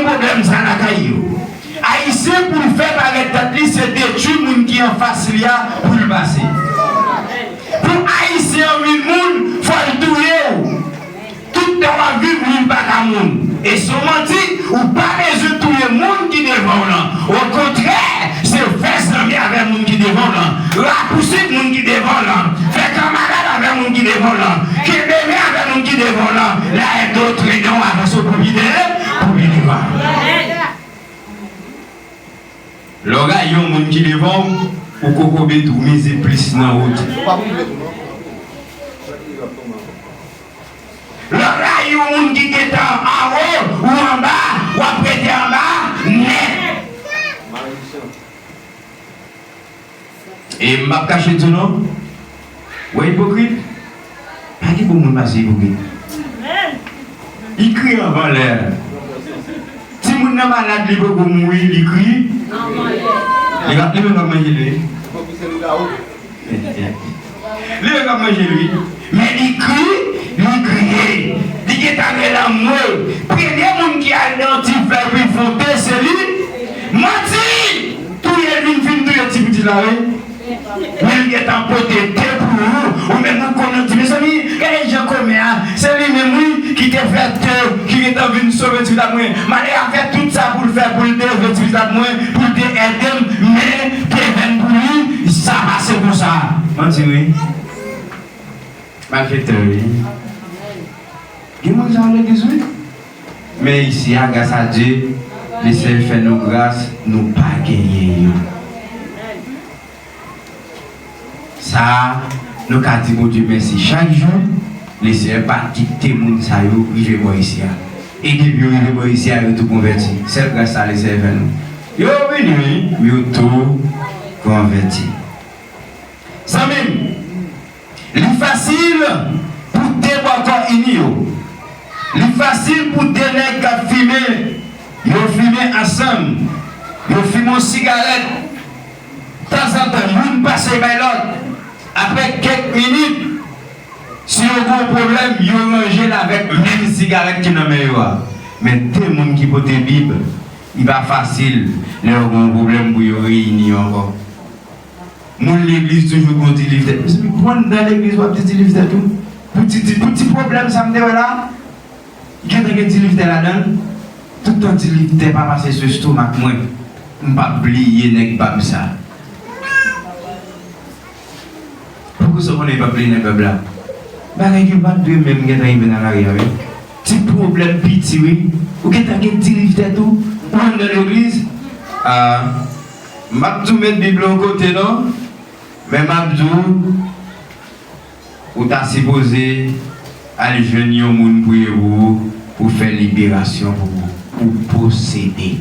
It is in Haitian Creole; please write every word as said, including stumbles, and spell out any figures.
Pwoblèm sa lakay yo. Ayisyen, pou l fè parèt tèt li, se detwi moun ki anfas li a pou l pase. Pou Ayisyen an vin moun, fò l touye w. Tout tan w ap viv, moun pa ka moun. E se yon manti, ou pa bezwen touye moun ki devan w lan. Okontrè, se fè zanmi avè moun ki devan w lan. Rapousiv moun ki devan w lan. Fè kanmarad avè moun ki devan w lan. Kenbe men avè moun ki devan w lan. La aide au traîneau, avanse w pou pi de, pou pi devan. Lè w rayi yon moun ki devan w, ou kokobe tou, mize plis nan wout. Lè w rayi yon moun ki gentan anwo ou anba, w ap rete anba nèt. E m p ap kache di w non. Wè ipokrit? Pa gen bon moun pase ipokrit. Li kriye anvan lè. Timoun nan malad, li poko mouri, li kriye. Li ka, li menm k ap manje l wi. Li menm k ap manje l wi. Men li kri, li kriye. Li gentan rele anmwe. Premye moun ki al nan ti flè pou l fwonte, se li. Manti! Touye l vin fin touye ti pitit la wi. Men l gentan pote te pou ou. Ou menm ou konnen, ou di, mezanmi, gade jan kòmè a. Se li menm wi ki te fè te, ki gentan vin sove ti pitit mwen. M ale a fè tout sa pou l fè, pou l te leve ti pitit mwen, pou l te ede m, men te vin pou li, sa pase konsa. Manti wi. Malfektè wi. Gen moun sa nan legliz wi. Men isi a, gras a Dye, Lesenyè fè nou gras, nou pa genyen yo. Sa a, nou ka di Bondye mèsi chak jou, Lesenyè pa kite moun sa yo rive bò isi a. E depi yo rive bò isi a, yo tou konvèti. Sèl gras sa Lesenyè fè nou. Yo vini wi, men yo tou konvèti. Zanmi m, li fasil pou de bòkò ini yo. Li fasil pou de nèg k ap fimen, yo fimen ansanm, yo fimen yon sigarèt. Tanzantan, youn pase bay lòt. Apre kèk minit, si yo gen yon pwoblèm, yo ranje l avèk menm sigarèt ki nan men yo a. Men de moun ki pote Bib, li pa fasil lè yo gen yon pwoblèm pou yo reyini yo ankò. Moun legliz toujou gen yon ti liv tèt. Mezanmi, pou anndan legliz w ap di ti liv tèt ou? Pou ti, ti, pou ti pwoblèm sa m te wè la, gentan gen ti liv tèt ladan l. Tout tan ti liv tèt pa pase sou estomak mwen, m p ap bliye nèg bab sa. Poukisa w konnen m p ap bliye nèg bab la? Bagay ki pa t dwe menm gentan rive nan lari a wi. Ti pwoblèm piti wi. Ou gentan gen ti liv tèt ou, ou anndan legliz. Ah, m p ap di w met Bib la yon kote non, men m ap di w, ou ta sipoze al jwenn yon moun priye pou ou, pou fè liberasyon pou ou, ou posede.